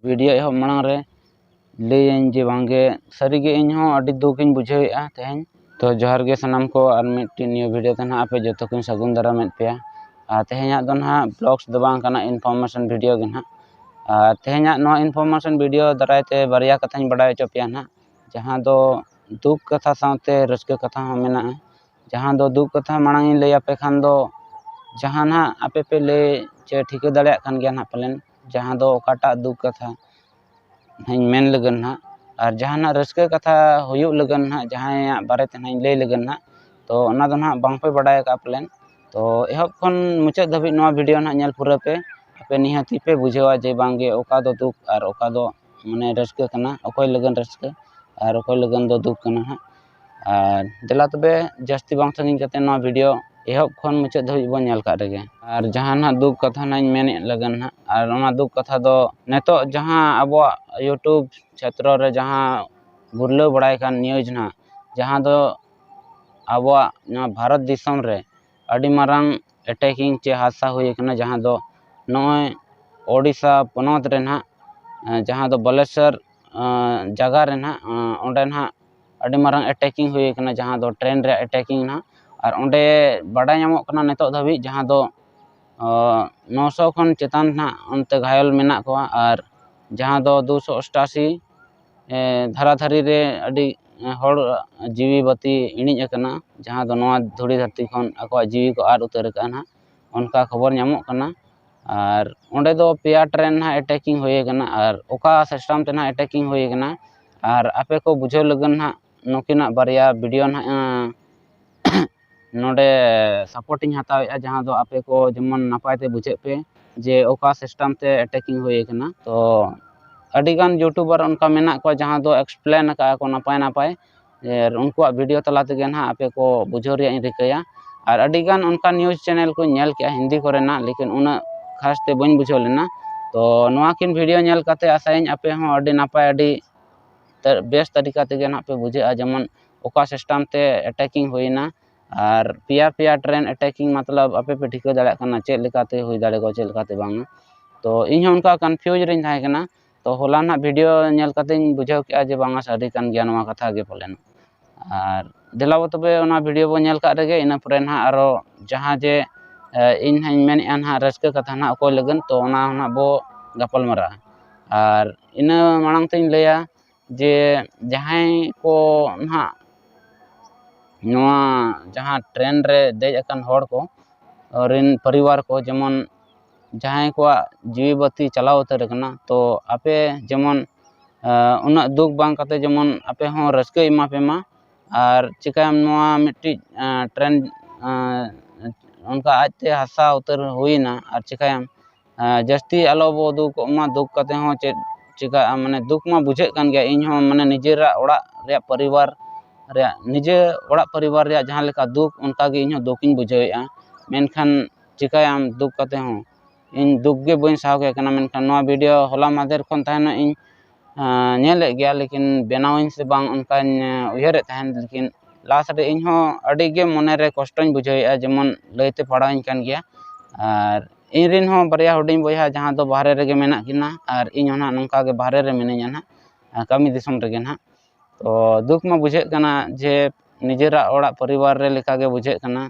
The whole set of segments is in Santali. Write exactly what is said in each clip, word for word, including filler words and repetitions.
ᱵᱷᱤᱰᱤᱭᱳ ᱮᱦᱚᱵ ᱢᱟᱲᱟᱝ ᱨᱮ ᱞᱟᱹᱭᱟᱹᱧ ᱡᱮ ᱵᱟᱝᱜᱮ, ᱥᱟᱹᱨᱤᱜᱮ ᱤᱧ ᱦᱚᱸ ᱟᱹᱰᱤ ᱫᱩᱠ ᱤᱧ ᱵᱩᱡᱷᱟᱹᱣᱮᱫᱼᱟ ᱛᱮᱦᱮᱧ᱾ ᱛᱚ ᱡᱚᱦᱟᱨ ᱜᱮ ᱥᱟᱱᱟᱢ ᱠᱚ, ᱟᱨ ᱢᱤᱫᱴᱤᱡ ᱱᱤᱭᱩ ᱵᱷᱤᱰᱤᱭᱳ ᱛᱮ ᱱᱟᱦᱟᱜ ᱟᱯᱮ ᱡᱚᱛᱚ ᱠᱚᱧ ᱥᱟᱹᱜᱩᱱ ᱫᱟᱨᱟᱢᱮᱫ ᱯᱮᱭᱟ᱾ ᱟᱨ ᱛᱮᱦᱮᱧᱟᱜ ᱫᱚ ᱱᱟᱦᱟᱜ ᱵᱞᱚᱜᱥ ᱫᱚ ᱵᱟᱝ ᱠᱟᱱᱟ, ᱤᱱᱯᱷᱚᱨᱢᱮᱥᱚᱱ ᱵᱷᱤᱰᱤᱭᱳ ᱜᱮ ᱱᱟᱦᱟᱜ᱾ ᱟᱨ ᱛᱮᱦᱮᱧᱟᱜ ᱱᱚᱣᱟ ᱤᱱᱯᱷᱚᱨᱢᱮᱥᱚᱱ ᱵᱷᱤᱰᱤᱭᱳ ᱫᱟᱨᱟᱭ ᱛᱮ ᱵᱟᱨᱭᱟ ᱠᱟᱛᱷᱟᱧ ᱵᱟᱰᱟᱭ ᱦᱚᱪᱚ ᱯᱮᱭᱟ ᱱᱟᱦᱟᱜ, ᱡᱟᱦᱟᱸ ᱫᱚ ᱫᱩᱠ ᱠᱟᱛᱷᱟ ᱥᱟᱶᱛᱮ ᱨᱟᱹᱥᱠᱟᱹ ᱠᱟᱛᱷᱟ ᱦᱚᱸ ᱢᱮᱱᱟᱜᱼᱟ᱾ ᱡᱟᱦᱟᱸ ᱫᱚ ᱫᱩᱠ ᱠᱟᱛᱷᱟ ᱢᱟᱲᱟᱝ ᱤᱧ ᱞᱟᱹᱭ ᱟᱯᱮ ᱠᱷᱟᱱ ᱫᱚ, ᱡᱟᱦᱟᱸ ᱱᱟᱦᱟᱜ ᱟᱯᱮ ᱯᱮ ᱞᱟᱹᱭ ᱪᱮ ᱴᱷᱤᱠᱟᱹ ᱫᱟᱲᱮᱭᱟᱜ ᱠᱟᱱ ᱜᱮᱭᱟ ᱱᱟᱦᱟᱜ ᱯᱟᱞᱮᱱ, ᱡᱟᱦᱟᱸ ᱫᱚ ᱚᱠᱟᱴᱟᱜ ᱫᱩᱠ ᱠᱟᱛᱷᱟ ᱱᱟᱦᱟᱜ ᱤᱧ ᱢᱮᱱ ᱞᱟᱹᱜᱤᱫ ᱱᱟᱦᱟᱜ, ᱟᱨ ᱡᱟᱦᱟᱱᱟᱜ ᱨᱟᱹᱥᱠᱟᱹ ᱠᱟᱛᱷᱟ ᱦᱩᱭᱩᱜ ᱞᱟᱹᱜᱤᱫ ᱱᱟᱦᱟᱜ, ᱡᱟᱦᱟᱸᱭᱟᱜ ᱵᱟᱨᱮ ᱛᱮ ᱱᱟᱦᱟᱜ ᱤᱧ ᱞᱟᱹᱭ ᱞᱟᱹᱜᱤᱫ ᱱᱟᱦᱟᱜ, ᱛᱚ ᱚᱱᱟ ᱫᱚ ᱱᱟᱦᱟᱜ ᱵᱟᱝ ᱯᱮ ᱵᱟᱰᱟᱭ ᱟᱠᱟᱫᱼᱟ ᱯᱟᱞᱮᱱ᱾ ᱛᱚ ᱮᱦᱚᱵ ᱠᱷᱚᱱ ᱢᱩᱪᱟᱹᱫ ᱫᱷᱟᱹᱵᱤᱡ ᱱᱚᱣᱟ ᱵᱷᱤᱰᱤᱭᱳ ᱱᱟᱦᱟᱜ ᱧᱮᱞ ᱯᱩᱨᱟᱹᱣ ᱯᱮ, ᱟᱯᱮ ᱱᱤᱦᱟᱹᱛᱤ ᱯᱮ ᱵᱩᱡᱷᱟᱹᱣᱟ ᱡᱮ ᱵᱟᱝᱜᱮ ᱚᱠᱟ ᱫᱚ ᱫᱩᱠ ᱟᱨ ᱚᱠᱟ ᱫᱚ ᱢᱟᱱᱮ ᱨᱟᱹᱥᱠᱟᱹ ᱠᱟᱱᱟ, ᱚᱠᱚᱭ ᱞᱟᱹᱜᱤᱫ ᱨᱟᱹᱥᱠᱟᱹ ᱟᱨ ᱚᱠᱚᱭ ᱞᱟᱹᱜᱤᱫ ᱫᱚ ᱫᱩᱠ ᱠᱟᱱᱟ ᱱᱟᱦᱟᱜ᱾ ᱟᱨ ᱫᱮᱞᱟ ᱛᱚᱵᱮ ᱡᱟᱹᱥᱛᱤ ᱵᱟᱝ ᱥᱟᱺᱜᱤᱧ ᱠᱟᱛᱮ ᱱᱚᱣᱟ ᱵᱷᱤᱰᱤᱭᱳ ᱮᱦᱚᱵ ᱠᱷᱚᱱ ᱢᱩᱪᱟᱹᱫ ᱫᱷᱟᱹᱵᱤᱡ ᱵᱚᱱ ᱧᱮᱞ ᱠᱟᱜ ᱨᱮᱜᱮ᱾ ᱟᱨ ᱡᱟᱦᱟᱸ ᱱᱟᱦᱟᱜ ᱫᱩᱠ ᱠᱟᱛᱷᱟ ᱱᱟᱦᱟᱜ ᱤᱧ ᱢᱮᱱᱮᱫ ᱞᱟᱹᱜᱤᱫ ᱱᱟᱦᱟᱜ, ᱟᱨ ᱚᱱᱟ ᱫᱩᱠ ᱠᱟᱛᱷᱟ ᱫᱚ ᱱᱤᱛᱚᱜ ᱡᱟᱦᱟᱸ ᱟᱵᱚᱣᱟᱜ YouTube ᱪᱷᱮᱛᱨᱚ ᱨᱮ ᱡᱟᱦᱟᱸ ᱜᱩᱨᱞᱟᱹᱣ ᱵᱟᱲᱟᱭ ᱠᱟᱱ ᱱᱤᱭᱩᱡᱽ ᱱᱟᱦᱟᱜ, ᱡᱟᱦᱟᱸ ᱫᱚ ᱟᱵᱚᱣᱟᱜ ᱱᱚᱣᱟ ᱵᱷᱟᱨᱚᱛ ᱫᱤᱥᱚᱢ ᱨᱮ ᱟᱹᱰᱤ ᱢᱟᱨᱟᱝ ᱮᱴᱮᱠᱤᱝ ᱪᱮ ᱦᱟᱫᱥᱟ ᱦᱩᱭ ᱟᱠᱟᱱᱟ, ᱡᱟᱦᱟᱸ ᱫᱚ ᱱᱚᱜᱼᱚᱭ ᱳᱰᱤᱥᱟ ᱯᱚᱱᱚᱛ ᱨᱮ ᱱᱟᱦᱟᱜ, ᱮᱸ, ᱡᱟᱦᱟᱸ ᱫᱚ ᱵᱟᱞᱮᱥᱚᱨ, ᱮᱸ, ᱡᱟᱭᱜᱟ ᱨᱮ ᱱᱟᱦᱟᱜ, ᱮᱸ, ᱚᱸᱰᱮ ᱱᱟᱦᱟᱜ ᱟᱹᱰᱤ ᱢᱟᱨᱟᱝ ᱮᱴᱮᱠᱤᱝ ᱦᱩᱭ ᱟᱠᱟᱱᱟ, ᱡᱟᱦᱟᱸ ᱫᱚ ᱴᱨᱮᱱ ᱨᱮᱭᱟᱜ ᱮᱴᱮᱠᱤᱝ ᱱᱟᱦᱟᱜ᱾ ᱟᱨ ᱚᱸᱰᱮ ᱵᱟᱰᱟᱭ ᱧᱟᱢᱚᱜ ᱠᱟᱱᱟ ᱱᱤᱛᱚᱜ ᱫᱷᱟᱹᱵᱤᱡ ᱡᱟᱦᱟᱸ ᱫᱚ, ᱮᱸ, ᱱᱚᱥᱚ ᱠᱷᱚᱱ ᱪᱮᱛᱟᱱ ᱱᱟᱦᱟᱜ ᱚᱱᱛᱮ ᱜᱷᱟᱭᱚᱞ ᱢᱮᱱᱟᱜ ᱠᱚᱣᱟ᱾ ᱟᱨ ᱡᱟᱦᱟᱸ ᱫᱚ ᱫᱩᱥᱚ ᱚᱥᱴᱟᱥᱤ ᱮ, ᱫᱷᱟᱨᱟ ᱫᱷᱟᱹᱨᱤ ᱨᱮ ᱟᱹᱰᱤ, ᱮ, ᱦᱚᱲ ᱡᱤᱣᱤ ᱵᱟᱹᱛᱤ ᱤᱬᱤᱡ ᱟᱠᱟᱱᱟ, ᱡᱟᱦᱟᱸ ᱫᱚ ᱱᱚᱣᱟ ᱫᱷᱩᱲᱤ ᱫᱷᱟᱹᱨᱛᱤ ᱠᱷᱚᱱ ᱟᱠᱚᱣᱟᱜ ᱡᱤᱣᱤ ᱠᱚ ᱟᱫ ᱩᱛᱟᱹᱨ ᱟᱠᱟᱫᱼᱟ ᱱᱟᱦᱟᱜ, ᱚᱱᱠᱟ ᱠᱷᱚᱵᱚᱨ ᱧᱟᱢᱚᱜ ᱠᱟᱱᱟ᱾ ᱟᱨ ᱚᱸᱰᱮ ᱫᱚ ᱯᱮᱭᱟ ᱴᱨᱮᱱ ᱱᱟᱦᱟᱜ ᱮᱴᱮᱠᱤᱝ ᱦᱩᱭ ᱟᱠᱟᱱᱟ, ᱟᱨ ᱚᱠᱟ ᱥᱤᱥᱴᱮᱢ ᱛᱮ ᱱᱟᱦᱟᱜ ᱮᱴᱮᱠᱤᱝ ᱦᱩᱭ ᱟᱠᱟᱱᱟ, ᱟᱨ ᱟᱯᱮ ᱠᱚ ᱵᱩᱡᱷᱟᱹᱣ ᱞᱟᱹᱜᱤᱫ ᱱᱟᱦᱟᱜ ᱱᱩᱠᱤᱱᱟᱜ ᱵᱟᱨᱭᱟ ᱵᱷᱤᱰᱤᱭᱳ ᱱᱟᱦᱟᱜ, ᱮᱸ, ᱱᱚᱰᱮ ᱥᱟᱯᱳᱨᱴ ᱤᱧ ᱦᱟᱛᱟᱣᱮᱫᱼᱟ, ᱡᱟᱦᱟᱸ ᱫᱚ ᱟᱯᱮ ᱠᱚ ᱡᱮᱢᱚᱱ ᱱᱟᱯᱟᱭ ᱛᱮ ᱵᱩᱡᱷᱟᱹᱜ ᱯᱮ ᱡᱮ ᱚᱠᱟ ᱥᱤᱥᱴᱮᱢ ᱛᱮ ᱮᱴᱮᱠᱤᱝ ᱦᱩᱭ ᱟᱠᱟᱱᱟ᱾ ᱛᱚ ᱟᱹᱰᱤᱜᱟᱱ ᱭᱩᱴᱩᱵᱟᱨ ᱚᱱᱠᱟ ᱢᱮᱱᱟᱜ ᱠᱚᱣᱟ ᱡᱟᱦᱟᱸ ᱫᱚ ᱮᱠᱥᱯᱞᱮᱱ ᱟᱠᱟᱫᱼᱟ ᱠᱚ ᱱᱟᱯᱟᱭ ᱱᱟᱯᱟᱭ, ᱟᱨ ᱩᱱᱠᱩᱣᱟᱜ ᱵᱷᱤᱰᱤᱭᱳ ᱛᱟᱞᱟ ᱛᱮᱜᱮ ᱱᱟᱦᱟᱜ ᱟᱯᱮ ᱠᱚ ᱵᱩᱡᱷᱟᱹᱣ ᱨᱮᱭᱟᱜ ᱤᱧ ᱨᱤᱠᱟᱹᱭᱟ᱾ ᱟᱨ ᱟᱹᱰᱤᱜᱟᱱ ᱚᱱᱠᱟ ᱱᱤᱭᱩᱡᱽ ᱪᱮᱱᱮᱞ ᱠᱚᱧ ᱧᱮᱞ ᱠᱮᱜᱼᱟ ᱦᱤᱱᱫᱤ ᱠᱚᱨᱮᱱᱟᱜ, ᱞᱮᱠᱤᱱ ᱩᱱᱟᱹᱜ ᱠᱷᱟᱥ ᱛᱮ ᱵᱟᱹᱧ ᱵᱩᱡᱷᱟᱹᱣ ᱞᱮᱱᱟ᱾ ᱛᱚ ᱱᱚᱣᱟ ᱠᱤᱱ ᱵᱷᱤᱰᱤᱭᱳ ᱧᱮᱞ ᱠᱟᱛᱮ ᱟᱥᱟᱭᱟᱹᱧ ᱟᱯᱮ ᱦᱚᱸ ᱟᱹᱰᱤ ᱱᱟᱯᱟᱭ, ᱟᱹᱰᱤ ᱛᱮ-, ᱵᱮᱥ ᱛᱟᱹᱨᱤᱠᱟ ᱛᱮᱜᱮ ᱱᱟᱦᱟᱜ ᱯᱮ ᱵᱩᱡᱷᱟᱹᱜᱼᱟ, ᱡᱮᱢᱚᱱ ᱚᱠᱟ ᱥᱤᱥᱴᱮᱢ ᱛᱮ ᱮᱴᱮᱠᱤᱝ ᱦᱩᱭᱱᱟ᱾ ᱟᱨ ᱯᱮᱭᱟ ᱯᱮᱭᱟ ᱴᱨᱮᱱ ᱮᱴᱮᱠᱤᱝ ᱢᱚᱛᱞᱚᱵ ᱟᱯᱮ ᱯᱮ ᱴᱷᱤᱠᱟᱹ ᱫᱟᱲᱮᱭᱟᱜ ᱠᱟᱱᱟ ᱪᱮᱫ ᱞᱮᱠᱟᱛᱮ ᱦᱩᱭ ᱫᱟᱲᱮ ᱠᱚᱜᱼᱟ, ᱪᱮᱫ ᱞᱮᱠᱟᱛᱮ ᱵᱟᱝᱟ᱾ ᱛᱚ ᱤᱧ ᱦᱚᱸ ᱚᱱᱠᱟ ᱠᱚᱱᱯᱷᱤᱭᱩᱡᱽ ᱨᱤᱧ ᱛᱟᱦᱮᱸ ᱠᱟᱱᱟ᱾ ᱛᱚ ᱦᱚᱞᱟ ᱱᱟᱦᱟᱜ ᱵᱷᱤᱰᱤᱭᱳ ᱧᱮᱞ ᱠᱟᱛᱮᱧ ᱵᱩᱡᱷᱟᱹᱣ ᱠᱮᱜᱼᱟ ᱡᱮ ᱵᱟᱝᱟ, ᱥᱟᱹᱨᱤ ᱠᱟᱱ ᱜᱮᱭᱟ ᱱᱚᱣᱟ ᱠᱟᱛᱷᱟ ᱜᱮ ᱯᱟᱞᱮᱱ᱾ ᱟᱨ ᱫᱮᱞᱟ ᱵᱚ ᱛᱚᱵᱮ ᱚᱱᱟ ᱵᱷᱤᱰᱤᱭᱳ ᱵᱚ ᱧᱮᱞ ᱠᱟᱜ ᱨᱮᱜᱮ, ᱤᱱᱟᱹ ᱯᱚᱨᱮ ᱱᱟᱦᱟᱜ ᱟᱨᱚ ᱡᱟᱦᱟᱸ ᱡᱮ ᱤᱧ ᱦᱟᱸᱜ ᱤᱧ ᱢᱮᱱᱮᱫᱼᱟ ᱱᱟᱦᱟᱜ ᱨᱟᱹᱥᱠᱟᱹ ᱠᱟᱛᱷᱟ ᱱᱟᱦᱟᱜ ᱚᱠᱚᱭ ᱞᱟᱹᱜᱤᱫ, ᱛᱚ ᱚᱱᱟ ᱱᱟᱦᱟᱜ ᱵᱚ ᱜᱟᱯᱟᱞ ᱢᱟᱨᱟᱜᱼᱟ᱾ ᱟᱨ ᱤᱱᱟᱹ ᱢᱟᱲᱟᱝ ᱛᱮᱧ ᱞᱟᱹᱭᱟ ᱡᱮ ᱡᱟᱦᱟᱸᱭ ᱠᱚ ᱱᱟᱦᱟᱜ ᱱᱚᱣᱟ ᱡᱟᱦᱟᱸ ᱴᱨᱮᱱ ᱨᱮ ᱫᱮᱡ ᱟᱠᱟᱱ ᱦᱚᱲ ᱠᱚ ᱨᱮᱱ ᱯᱚᱨᱤᱵᱟᱨ ᱠᱚ, ᱡᱮᱢᱚᱱ ᱡᱟᱦᱟᱸᱭ ᱠᱚᱣᱟᱜ ᱡᱤᱣᱤ ᱵᱟᱹᱛᱤ ᱪᱟᱞᱟᱣ ᱩᱛᱟᱹᱨ ᱟᱠᱟᱱᱟ, ᱛᱚ ᱟᱯᱮ ᱡᱮᱢᱚᱱ ᱩᱱᱟᱹᱜ ᱫᱩᱠ ᱵᱟᱝ ᱠᱟᱛᱮ ᱡᱮᱢᱚᱱ ᱟᱯᱮ ᱦᱚᱸ ᱨᱟᱹᱥᱠᱟᱹ ᱮᱢᱟ ᱯᱮ ᱢᱟ᱾ ᱟᱨ ᱪᱤᱠᱟᱹᱭᱟᱢ, ᱱᱚᱣᱟ ᱢᱤᱫᱴᱤᱡ ᱴᱨᱮᱱ ᱚᱱᱠᱟ ᱟᱡᱛᱮ ᱦᱟᱥᱟ ᱩᱛᱟᱹᱨ ᱦᱩᱭᱱᱟ, ᱟᱨ ᱪᱤᱠᱟᱹᱭᱟᱢ, ᱡᱟᱹᱥᱛᱤ ᱟᱞᱚ ᱵᱚ ᱫᱩᱠᱚᱜ ᱢᱟ᱾ ᱫᱩᱠ ᱠᱟᱛᱮ ᱦᱚᱸ ᱪᱮᱫ ᱪᱤᱠᱟᱹᱜᱼᱟ, ᱢᱟᱱᱮ ᱫᱩᱠ ᱢᱟ ᱵᱩᱡᱷᱟᱹᱜ ᱠᱟᱱ ᱜᱮᱭᱟ᱾ ᱤᱧ ᱦᱚᱸ ᱢᱟᱱᱮ ᱱᱤᱡᱮᱨᱟᱜ ᱚᱲᱟᱜ ᱨᱮᱭᱟᱜ ᱯᱚᱨᱤᱵᱟᱨ ᱨᱮᱭᱟᱜ, ᱱᱤᱡᱮ ᱚᱲᱟᱜ ᱯᱚᱨᱤᱵᱟᱨ ᱨᱮᱭᱟᱜ ᱡᱟᱦᱟᱸ ᱞᱮᱠᱟ ᱫᱩᱠ, ᱚᱱᱠᱟ ᱜᱮ ᱤᱧ ᱦᱚᱸ ᱫᱩᱠ ᱤᱧ ᱵᱩᱡᱷᱟᱹᱣᱮᱫᱼᱟ᱾ ᱢᱮᱱᱠᱷᱟᱱ ᱪᱤᱠᱟᱹᱭᱟᱢ, ᱫᱩᱠ ᱠᱟᱛᱮ ᱦᱚᱸ ᱤᱧ ᱫᱩᱠ ᱜᱮ ᱵᱟᱹᱧ ᱥᱟᱦᱟᱣ ᱠᱮᱫ ᱠᱟᱱᱟ᱾ ᱢᱮᱱᱠᱷᱟᱱ ᱱᱚᱣᱟ ᱵᱷᱤᱰᱤᱭᱳ ᱦᱚᱞᱟ ᱢᱟᱫᱷᱮᱨ ᱠᱷᱚᱱ ᱛᱟᱦᱮᱱᱚᱜ ᱤᱧ ᱧᱮᱞᱮᱫ ᱜᱮᱭᱟ, ᱞᱮᱠᱤᱱ ᱵᱮᱱᱟᱣᱟᱹᱧ ᱥᱮ ᱵᱟᱝ ᱚᱱᱠᱟᱧ ᱩᱭᱦᱟᱹᱨᱮᱫ ᱛᱟᱦᱮᱱ᱾ ᱞᱮᱠᱤᱱ ᱞᱟᱥᱴ ᱨᱮ ᱤᱧ ᱦᱚᱸ ᱟᱹᱰᱤ ᱜᱮ ᱢᱚᱱᱮ ᱨᱮ ᱠᱚᱥᱴᱚᱧ ᱵᱩᱡᱷᱟᱹᱣᱮᱫᱼᱟ, ᱡᱮᱢᱚᱱ ᱞᱟᱹᱭᱛᱮ ᱯᱟᱲᱟᱣᱟᱹᱧ ᱠᱟᱱ ᱜᱮᱭᱟ᱾ ᱟᱨ ᱤᱧ ᱨᱮᱱ ᱦᱚᱸ ᱵᱟᱨᱭᱟ ᱦᱩᱰᱤᱧ ᱵᱚᱭᱦᱟ ᱡᱟᱦᱟᱸ ᱫᱚ ᱵᱟᱦᱨᱮ ᱨᱮᱜᱮ ᱢᱮᱱᱟᱜ ᱠᱤᱱᱟ, ᱟᱨ ᱤᱧ ᱦᱚᱸ ᱱᱟᱦᱟᱜ ᱱᱚᱝᱠᱟ ᱜᱮ ᱵᱟᱦᱨᱮ ᱨᱮ ᱢᱤᱱᱟᱹᱧᱟ ᱱᱟᱦᱟᱜ, ᱠᱟᱹᱢᱤ ᱫᱤᱥᱚᱢ ᱨᱮᱜᱮ ᱱᱟᱦᱟᱜ᱾ ᱛᱚ ᱫᱩᱠ ᱢᱟ ᱵᱩᱡᱷᱟᱹᱜ ᱠᱟᱱᱟ ᱡᱮ ᱱᱤᱡᱮᱨᱟᱜ ᱚᱲᱟᱜ ᱯᱚᱨᱤᱵᱟᱨ ᱨᱮ ᱞᱮᱠᱟ ᱜᱮ ᱵᱩᱡᱷᱟᱹᱜ ᱠᱟᱱᱟ,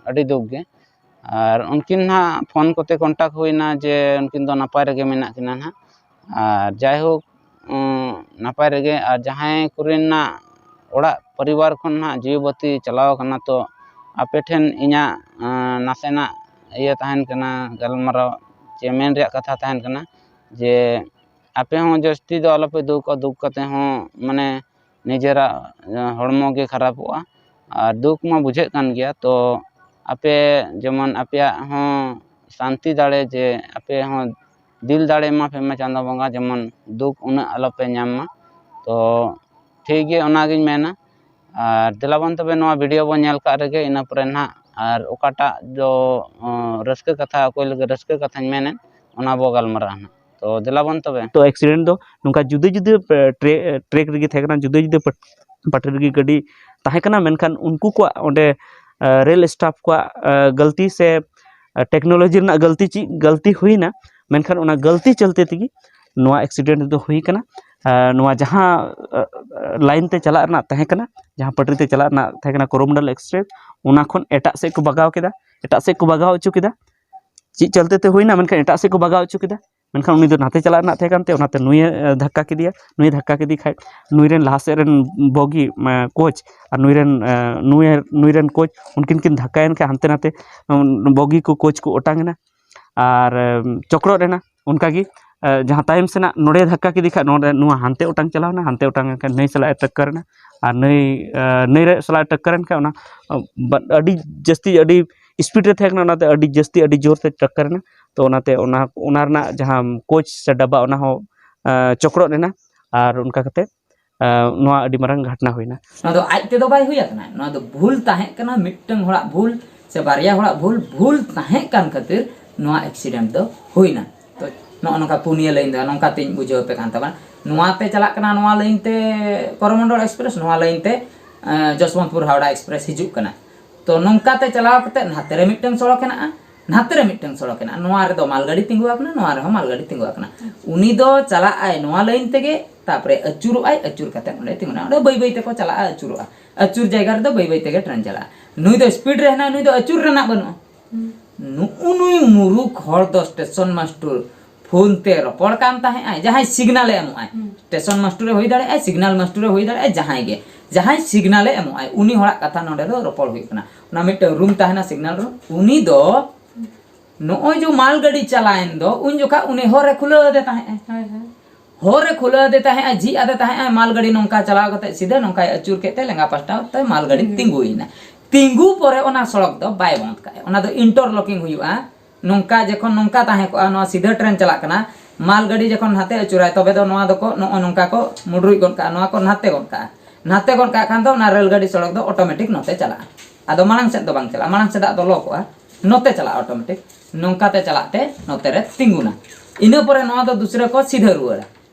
ᱟᱹᱰᱤ ᱫᱩᱠ ᱜᱮ᱾ ᱟᱨ ᱩᱱᱠᱤᱱ ᱱᱟᱦᱟᱜ ᱯᱷᱳᱱ ᱠᱚᱛᱮ ᱠᱚᱱᱴᱟᱠᱴ ᱦᱩᱭᱱᱟ ᱡᱮ ᱩᱱᱠᱤᱱ ᱫᱚ ᱱᱟᱯᱟᱭ ᱨᱮᱜᱮ ᱢᱮᱱᱟᱜ ᱠᱤᱱᱟ ᱱᱟᱦᱟᱜ, ᱟᱨ ᱡᱟᱭᱦᱳᱠ ᱱᱟᱯᱟᱭ ᱨᱮᱜᱮ᱾ ᱟᱨ ᱡᱟᱦᱟᱸᱭ ᱠᱚᱨᱮᱱᱟᱜ ᱚᱲᱟᱜ ᱯᱚᱨᱤᱵᱟᱨ ᱠᱷᱚᱱ ᱱᱟᱦᱟᱜ ᱡᱤᱣᱤ ᱵᱟᱹᱛᱤ ᱪᱟᱞᱟᱣ ᱟᱠᱟᱱᱟ, ᱛᱚ ᱟᱯᱮ ᱴᱷᱮᱱ ᱤᱧᱟᱹᱜ ᱱᱟᱥᱮᱱᱟᱜ ᱤᱭᱟᱹ ᱛᱟᱦᱮᱱ ᱠᱟᱱᱟ, ᱜᱟᱞᱢᱟᱨᱟᱣ ᱪᱮ ᱢᱮᱱ ᱨᱮᱭᱟᱜ ᱠᱟᱛᱷᱟ ᱛᱟᱦᱮᱱ ᱠᱟᱱᱟ ᱡᱮ ᱟᱯᱮ ᱦᱚᱸ ᱡᱟᱹᱥᱛᱤ ᱫᱚ ᱟᱞᱚᱯᱮ ᱫᱩᱠᱟ᱾ ᱫᱩᱠ ᱠᱟᱛᱮ ᱦᱚᱸ ᱢᱟᱱᱮ ᱱᱤᱡᱮᱨᱟᱜ ᱦᱚᱲᱢᱚ ᱜᱮ ᱠᱷᱟᱨᱟᱯᱚᱜᱼᱟ᱾ ᱟᱨ ᱫᱩᱠ ᱢᱟ ᱵᱩᱡᱷᱟᱹᱜ ᱠᱟᱱ ᱜᱮᱭᱟ, ᱛᱚ ᱟᱯᱮ ᱡᱮᱢᱚᱱ ᱟᱯᱮᱭᱟᱜ ᱦᱚᱸ ᱥᱟᱱᱛᱤ ᱫᱟᱲᱮ, ᱡᱮ ᱟᱯᱮ ᱦᱚᱸ ᱫᱤᱞ ᱫᱟᱲᱮ ᱮᱢᱟ ᱯᱮ ᱢᱟ ᱪᱟᱸᱫᱳ ᱵᱚᱸᱜᱟ, ᱡᱮᱢᱚᱱ ᱫᱩᱠ ᱩᱱᱟᱹᱜ ᱟᱞᱚᱯᱮ ᱧᱟᱢ ᱢᱟ᱾ ᱛᱚ ᱴᱷᱤᱠ ᱜᱮ, ᱚᱱᱟᱜᱤᱧ ᱢᱮᱱᱟ᱾ ᱟᱨ ᱫᱮᱞᱟᱵᱚᱱ ᱛᱚᱵᱮ ᱱᱚᱣᱟ ᱵᱷᱤᱰᱤᱭᱳ ᱵᱚᱱ ᱧᱮᱞ ᱠᱟᱜ ᱨᱮᱜᱮ, ᱤᱱᱟᱹ ᱯᱚᱨᱮ ᱱᱟᱦᱟᱜ ᱟᱨ ᱚᱠᱟᱴᱟᱜ ᱫᱚ ᱨᱟᱹᱥᱠᱟᱹ ᱠᱟᱛᱷᱟ, ᱚᱠᱚᱭ ᱞᱟᱹᱜᱤᱫ ᱨᱟᱹᱥᱠᱟᱹ ᱠᱟᱛᱷᱟᱧ ᱢᱮᱱᱮᱫ, ᱚᱱᱟ ᱵᱚ ᱜᱟᱞᱢᱟᱨᱟᱜᱼᱟ ᱱᱟᱦᱟᱜ᱾ ᱛᱚ ᱫᱮᱞᱟᱵᱚᱱ ᱛᱚᱵᱮ᱾ ᱛᱚ ᱮᱠᱥᱤᱰᱮᱱᱴ ᱫᱚ ᱱᱚᱝᱠᱟ ᱡᱩᱫᱟᱹ ᱡᱩᱫᱟᱹ ᱴᱨᱮᱠ ᱨᱮᱜᱮ ᱛᱟᱦᱮᱸ ᱠᱟᱱᱟ, ᱡᱩᱫᱟᱹ ᱡᱩᱫᱟᱹ ᱯᱟᱴ- ᱯᱟᱴᱨᱤ ᱨᱮᱜᱮ ᱜᱟᱹᱰᱤ ᱛᱟᱦᱮᱸ ᱠᱟᱱᱟ᱾ ᱢᱮᱱᱠᱷᱟᱱ ᱩᱱᱠᱩ ᱠᱚᱣᱟᱜ ᱚᱸᱰᱮ ᱨᱮᱞ ᱥᱴᱟᱯ ᱠᱚᱣᱟᱜ ᱜᱟᱹᱞᱛᱤ ᱥᱮ ᱴᱮᱠᱱᱳᱞᱚᱡᱤ ᱨᱮᱱᱟᱜ ᱜᱟᱹᱞᱛᱤ, ᱪᱮᱫ ᱜᱟᱹᱞᱛᱤ ᱦᱩᱭᱱᱟ, ᱢᱮᱱᱠᱷᱟᱱ ᱚᱱᱟ ᱜᱟᱹᱞᱛᱤ ᱪᱚᱞᱛᱮ ᱛᱮᱜᱮ ᱱᱚᱣᱟ ᱮᱠᱥᱤᱰᱮᱱᱴ ᱫᱚ ᱦᱩᱭ ᱠᱟᱱᱟ᱾ ᱟᱨ ᱱᱚᱣᱟ ᱡᱟᱦᱟᱸ ᱞᱟᱭᱤᱱ ᱛᱮ ᱪᱟᱞᱟᱜ ᱨᱮᱱᱟᱜ ᱛᱟᱦᱮᱸ ᱠᱟᱱᱟ, ᱡᱟᱦᱟᱸ ᱯᱟᱹᱴᱨᱤ ᱛᱮ ᱪᱟᱞᱟᱜ ᱨᱮᱱᱟᱜ ᱛᱟᱦᱮᱸ ᱠᱟᱱᱟ ᱠᱚᱨᱚᱢᱚᱱᱰᱚᱞ ᱮᱠᱥᱯᱨᱮᱥ, ᱚᱱᱟ ᱠᱷᱚᱱ ᱮᱴᱟᱜ ᱥᱮᱫ ᱠᱚ ᱵᱟᱜᱟᱣ ᱠᱮᱫᱟ᱾ ᱮᱴᱟᱜ ᱥᱮᱫ ᱠᱚ ᱵᱟᱜᱟᱣ ᱦᱚᱪᱚ ᱠᱮᱫᱟ᱾ ᱪᱮᱫ ᱪᱚᱞᱛᱮ ᱛᱮ ᱦᱩᱭᱱᱟ, ᱢᱮᱱᱠᱷᱟᱱ ᱮᱴᱟᱜ ᱥᱮᱫ ᱠᱚ ᱵᱟᱜᱟᱣ ᱦᱚᱪᱚ ᱠᱮᱫᱟ᱾ ᱢᱮᱱᱠᱷᱟᱱ ᱩᱱᱤ ᱫᱚ ᱱᱟᱛᱮ ᱪᱟᱞᱟᱜ ᱨᱮᱱᱟᱜ ᱛᱟᱦᱮᱸ ᱠᱟᱱ ᱛᱟᱭᱟ, ᱚᱱᱟᱛᱮ ᱱᱩᱭᱮ ᱫᱷᱟᱠᱠᱟ ᱠᱮᱫᱮᱭᱟ᱾ ᱱᱩᱭᱮ ᱫᱷᱟᱠᱠᱟ ᱠᱮᱫᱮ ᱠᱷᱟᱡ ᱱᱩᱭ ᱨᱮᱱ ᱞᱟᱦᱟ ᱥᱮᱫ ᱨᱮᱱ ᱵᱚᱜᱤ ᱠᱳᱪ ᱟᱨ ᱱᱩᱭ ᱨᱮᱱ ᱱᱩᱭ ᱱᱩᱭ ᱨᱮᱱ ᱠᱳᱪ, ᱩᱱᱠᱤᱱ ᱠᱤᱱ ᱫᱷᱟᱠᱠᱟᱭᱮᱱ ᱠᱷᱟᱡ ᱦᱟᱱᱛᱮ ᱱᱟᱛᱮ ᱵᱚᱜᱤ ᱠᱚ ᱠᱳᱪ ᱠᱚ ᱚᱴᱟᱝ ᱮᱱᱟ᱾ ᱟᱨ ᱪᱚᱠᱨᱚᱜ ᱨᱮᱱᱟ ᱚᱱᱠᱟᱜᱮ ᱡᱟᱦᱟᱸ ᱛᱟᱭᱚᱢ ᱥᱮᱱᱟᱜ ᱱᱚᱰᱮ ᱫᱷᱟᱠᱠᱟ ᱠᱮᱫᱮ ᱠᱷᱟᱡ ᱱᱚᱰᱮ ᱱᱚᱣᱟ ᱦᱟᱱᱛᱮ ᱚᱴᱟᱝ ᱪᱟᱞᱟᱣ ᱮᱱᱟ, ᱦᱟᱱᱛᱮ ᱚᱴᱟᱝ ᱮᱱ ᱠᱷᱟᱡ ᱱᱟᱹᱭ ᱥᱟᱞᱟᱜ ᱮ ᱴᱟᱠᱠᱟᱨ ᱮᱱᱟ᱾ ᱟᱨ ᱱᱟᱹᱭ ᱱᱟᱹᱭ ᱨᱮ ᱥᱟᱞᱟᱜ ᱮ ᱴᱟᱠᱠᱟᱨ ᱮᱱ ᱠᱷᱟᱡ ᱚᱱᱟ ᱟᱹᱰᱤ ᱡᱟᱹᱥᱛᱤ, ᱟᱹᱰᱤ ᱥᱯᱤᱰ ᱨᱮ ᱛᱟᱦᱮᱸ ᱠᱟᱱᱟ, ᱚᱱᱟᱛᱮ ᱟᱹᱰᱤ ᱡᱟᱹᱥᱛᱤ, ᱟᱹᱰᱤ ᱡᱳᱨ ᱛᱮ ᱴᱟᱠᱠᱟᱨ ᱮᱱᱟ᱾ ᱛᱚ ᱚᱱᱟᱛᱮ ᱚᱱᱟ ᱚᱱᱟ ᱨᱮᱱᱟᱜ ᱡᱟᱦᱟᱸ ᱠᱳᱪ ᱥᱮ ᱰᱟᱵᱵᱟ, ᱚᱱᱟ ᱦᱚᱸ ᱪᱚᱠᱨᱚᱜ ᱮᱱᱟ᱾ ᱟᱨ ᱚᱱᱠᱟ ᱠᱟᱛᱮ ᱱᱚᱣᱟ ᱟᱹᱰᱤ ᱢᱟᱨᱟᱝ ᱜᱷᱚᱴᱱᱟ ᱦᱩᱭᱱᱟ᱾ ᱱᱚᱣᱟ ᱫᱚ ᱟᱡ ᱛᱮᱫᱚ ᱵᱟᱭ ᱦᱩᱭ ᱟᱠᱟᱱᱟ, ᱱᱚᱣᱟ ᱫᱚ ᱵᱷᱩᱞ ᱛᱟᱦᱮᱸ ᱠᱟᱱᱟ, ᱢᱤᱫᱴᱟᱝ ᱦᱚᱲᱟᱜ ᱵᱷᱩᱞ ᱥᱮ ᱵᱟᱨᱭᱟ ᱦᱚᱲᱟᱜ ᱵᱷᱩᱞ, ᱵᱷᱩᱞ ᱛᱟᱦᱮᱸ ᱠᱟᱱ ᱠᱷᱟᱹᱛᱤᱨ ᱱᱚᱣᱟ ᱮᱠᱥᱤᱰᱮᱱᱴ ᱫᱚ ᱦᱩᱭᱱᱟ᱾ ᱛᱚ ᱱᱚᱜᱼᱚ ᱱᱚᱝᱠᱟ ᱯᱩᱱᱭᱟᱹ ᱞᱟᱭᱤᱱ ᱫᱚ ᱱᱚᱝᱠᱟ ᱛᱤᱧ ᱵᱩᱡᱷᱟᱹᱣ ᱟᱯᱮ ᱠᱟᱱ ᱛᱟᱵᱚᱱᱟ᱾ ᱱᱚᱣᱟ ᱛᱮ ᱪᱟᱞᱟᱜ ᱠᱟᱱᱟ ᱱᱚᱣᱟ ᱞᱟᱭᱤᱱ ᱛᱮ ᱠᱚᱨᱚᱢᱚᱱᱰᱚᱞ ᱮᱠᱥᱯᱨᱮᱥ, ᱱᱚᱣᱟ ᱞᱟᱭᱤᱱ ᱛᱮ ᱡᱚᱥᱵᱚᱱᱛᱯᱩᱨ ᱦᱟᱣᱲᱟ ᱮᱠᱥᱯᱨᱮᱥ ᱦᱤᱡᱩᱜ ᱠᱟᱱᱟ᱾ ᱛᱚ ᱱᱚᱝᱠᱟ ᱛᱮ ᱪᱟᱞᱟᱣ ᱠᱟᱛᱮ ᱱᱟᱛᱮ ᱨᱮ ᱢᱤᱫᱴᱟᱝ ᱥᱚᱲᱚᱠ ᱦᱮᱱᱟᱜᱼᱟ, ᱱᱟᱛᱮ ᱨᱮ ᱢᱤᱫᱴᱟᱝ ᱥᱚᱲᱚᱠ ᱦᱮᱱᱟᱜᱼᱟ, ᱱᱚᱣᱟ ᱨᱮᱫᱚ ᱢᱟᱞᱜᱟᱹᱰᱤ ᱛᱤᱸᱜᱩ ᱟᱠᱟᱱᱟ, ᱱᱚᱣᱟ ᱨᱮᱦᱚᱸ ᱢᱟᱞᱜᱟᱹᱰᱤ ᱛᱤᱸᱜᱩ ᱟᱠᱟᱱᱟ᱾ ᱩᱱᱤ ᱫᱚ ᱪᱟᱞᱟᱜ ᱟᱭ ᱱᱚᱣᱟ ᱞᱟᱭᱤᱱ ᱛᱮᱜᱮ, ᱛᱟᱨᱯᱚᱨᱮ ᱟᱹᱪᱩᱨᱚᱜ ᱟᱭ, ᱟᱹᱪᱩᱨ ᱠᱟᱛᱮ ᱚᱸᱰᱮ ᱛᱤᱸᱜᱩᱱᱟ᱾ ᱚᱸᱰᱮ ᱵᱟᱹᱭ ᱵᱟᱹᱭ ᱛᱮᱠᱚ ᱪᱟᱞᱟᱜᱼᱟ, ᱟᱹᱪᱩᱨᱚᱜᱼᱟ᱾ ᱟᱹᱪᱩᱨ ᱡᱟᱭᱜᱟ ᱨᱮᱫᱚ ᱵᱟᱹᱭ ᱵᱟᱹᱭ ᱛᱮᱜᱮ ᱴᱨᱮᱱ ᱪᱟᱞᱟᱜᱼᱟ᱾ ᱱᱩᱭ ᱫᱚ ᱥᱯᱤᱰ ᱨᱮ ᱦᱮᱱᱟᱜᱼᱟ, ᱱᱩᱭ ᱫᱚ ᱟᱹᱪᱩᱨ ᱨᱮᱱᱟᱜ ᱵᱟᱹᱱᱩᱜᱼᱟ᱾ ᱱᱩᱜᱼᱩ ᱱᱩᱭ ᱢᱩᱨᱩᱠᱷ ᱦᱚᱲ ᱫᱚ ᱥᱴᱮᱥᱚᱱ ᱢᱟᱥᱴᱩᱨ ᱯᱷᱳᱱ ᱛᱮ ᱨᱚᱯᱚᱲ ᱠᱟᱱ ᱛᱟᱦᱮᱸᱜ ᱟᱭ, ᱡᱟᱦᱟᱸᱭ ᱥᱤᱜᱽᱱᱟᱞᱮ ᱮᱢᱚᱜ ᱟᱭ, ᱥᱴᱮᱥᱚᱱ ᱢᱟᱥᱴᱩᱨᱮ ᱦᱩᱭ ᱫᱟᱲᱮᱭᱟᱜᱼᱟᱭ, ᱥᱤᱜᱽᱱᱟᱞ ᱢᱟᱥᱴᱩᱨᱮ ᱦᱩᱭ ᱫᱟᱲᱮᱭᱟᱜᱼᱟᱭ, ᱡᱟᱦᱟᱸᱭ ᱜᱮ, ᱡᱟᱦᱟᱸᱭ ᱥᱤᱜᱽᱱᱟᱞᱮ ᱮᱢᱚᱜ ᱟᱭ, ᱩᱱᱤ ᱦᱚᱲᱟᱜ ᱠᱟᱛᱷᱟ ᱱᱚᱰᱮ ᱫᱚ ᱨᱚᱯᱚᱲ ᱦᱩᱭᱩᱜ ᱠᱟᱱᱟ᱾ ᱚᱱᱟ ᱢᱤᱫᱴᱟᱝ ᱨᱩᱢ ᱛᱟᱦᱮᱱᱟ ᱥᱤᱜᱽᱱᱟᱞ ᱨᱩᱢ, ᱩᱱᱤ ᱫᱚ ᱱᱚᱜᱼᱚᱭ ᱡᱮ ᱢᱟᱞ ᱜᱟᱹᱰᱤ ᱪᱟᱞᱟᱣᱮᱱ ᱫᱚ, ᱩᱱ ᱡᱚᱠᱷᱟ ᱩᱱᱤ ᱦᱚᱨᱮ ᱠᱷᱩᱞᱟᱹᱣ ᱟᱫᱮ ᱛᱟᱦᱮᱸᱜ ᱟᱭ᱾ ᱦᱚᱨᱮ ᱠᱷᱩᱞᱟᱹᱣ ᱟᱫᱮ ᱛᱟᱦᱮᱸᱜ ᱟᱭ, ᱡᱷᱤᱡ ᱟᱫᱮ ᱛᱟᱦᱮᱸᱜ ᱟᱭ, ᱢᱟᱞ ᱜᱟᱹᱰᱤ ᱱᱚᱝᱠᱟ ᱪᱟᱞᱟᱣ ᱠᱟᱛᱮ ᱥᱤᱫᱷᱟᱹ ᱱᱚᱝᱠᱟᱭ ᱟᱹᱪᱩᱨ ᱠᱮᱫ ᱛᱮ ᱞᱮᱸᱜᱟ ᱯᱟᱥᱴᱟ ᱛᱮ ᱢᱟᱞ ᱜᱟᱹᱰᱤ ᱛᱤᱸᱜᱩᱭᱮᱱᱟ᱾ ᱛᱤᱸᱜᱩ ᱯᱚᱨᱮ ᱚᱱᱟ ᱥᱚᱲᱚᱠ ᱫᱚ ᱵᱟᱭ ᱵᱚᱱᱫ ᱠᱟᱜᱼᱟ, ᱚᱱᱟ ᱫᱚ ᱤᱱᱴᱟᱨᱞᱚᱠᱤᱝ ᱦᱩᱭᱩᱜᱼᱟ᱾ ᱱᱚᱝᱠᱟ ᱡᱚᱠᱷᱚᱱ ᱱᱚᱝᱠᱟ ᱛᱟᱦᱮᱸ ᱠᱚᱜᱼᱟ, ᱱᱚᱣᱟ ᱥᱤᱫᱷᱟᱹ ᱴᱨᱮᱱ ᱪᱟᱞᱟᱜ ᱠᱟᱱᱟ, ᱢᱟᱞ ᱜᱟᱹᱰᱤ ᱡᱚᱠᱷᱚᱱ ᱱᱟᱛᱮ ᱟᱹᱪᱩᱨᱟᱭ, ᱛᱚᱵᱮ ᱫᱚ ᱱᱚᱣᱟ ᱫᱚᱠᱚ ᱱᱚᱜᱼᱚ ᱱᱚᱝᱠᱟ ᱠᱚ ᱢᱩᱰᱨᱩᱡ ᱜᱚᱫ ᱠᱟᱜᱼᱟ, ᱱᱚᱣᱟ ᱠᱚ ᱱᱟᱛᱮ ᱜᱚᱫ ᱠᱟᱜᱼᱟ᱾ ᱱᱟᱛᱮ ᱜᱚᱫ ᱠᱟᱜ ᱠᱷᱟᱱ ᱫᱚ ᱚᱱᱟ ᱨᱮᱞ ᱜᱟᱹᱰᱤ ᱥᱚᱲᱚᱠ ᱫᱚ ᱚᱴᱳᱢᱮᱴᱤᱠ ᱱᱚᱛᱮ ᱪᱟᱞᱟᱜᱼᱟ᱾ ᱟᱫᱚ ᱢᱟᱲᱟᱝ ᱥᱮᱫ ᱫᱚ ᱵᱟᱝ ᱪᱟᱞᱟᱜᱼᱟ, ᱢᱟᱲᱟᱝ ᱥᱮᱫᱟᱜ ᱫᱚ ᱞᱚ ᱠᱚᱜᱼᱟ, ᱱᱚᱛᱮ ᱪᱟᱞᱟᱜᱼᱟ ᱚᱴᱳᱢᱮᱴᱤᱠ᱾ ᱱᱚᱝᱠᱟᱛᱮ ᱪᱟᱞᱟᱜ ᱛᱮ ᱱᱚᱛᱮ ᱨᱮ ᱛᱤᱸᱜᱩᱱᱟ᱾ ᱤᱱᱟᱹ ᱯᱚᱨᱮ ᱱᱚᱣᱟ ᱫᱚ ᱫᱩᱥᱨᱟᱹ ᱠᱚ ᱥᱤᱫᱷᱟᱹ ᱨᱩᱣᱟᱹᱲᱟ,